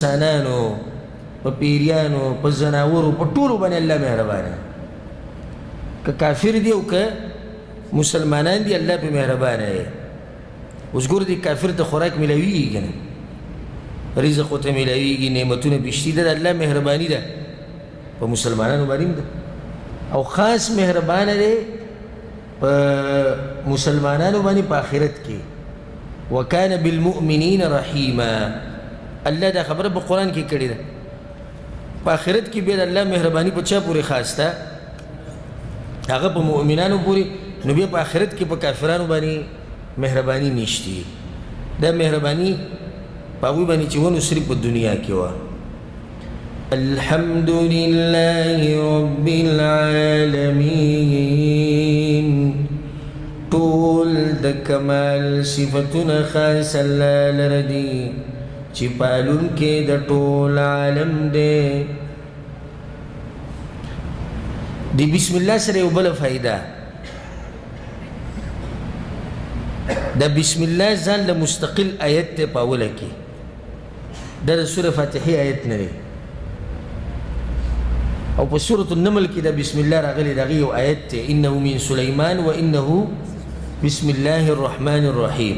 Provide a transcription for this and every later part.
انسانانو، په پیریانو، په ځناورو، په ټولو باندې الله مهربانه. که کافر دی او که مسلمانان دي، الله په مهربانه دی. اوس ګوره دې کافر ته خوراک میلاویږي که نه، رزق ورته میلاویږي، نعمتونه پې شتي. دا د الله مهرباني ده، په مسلمانانو باندې هم ده، او خاص مهربانه دی په مسلمانانو باندې په آخرت کې. وکان بالمؤمنین رحیما، الله دا خبره په قرآن کې کړې ده. په آخرت کې بیا د الله مهرباني په چا پورې خاص ده؟ هغه په مؤمنانو پورې. نو بیا په آخرت کې په کافرانو باندې مهرباني نشتی. دا مهرباني په هغوی باندې چې ونو صرف په دنیا کې وه. الحمد لله رب العالمین، ټول د کمال صفتونه خاص الله لره دي چې پالونکی د ټول عالم دی. د بسم الله سره یو بله فایده، د بسم الله ځان له مستقل آیت دی په اوله کې، دا د سورة فاتحې آیت نه دی، او په سورة النمل کې دا بسم الله راغلی، د هغې یو آیت دی، انه من سلیمان و انه بسم الله الرحمن الرحیم.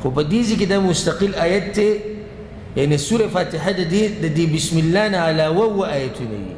خو په دې ځای کې دا مستقل آیت دی، یعنی سورة فاتحه د دې بسم الله نه علاوه اووه آیتونه دي.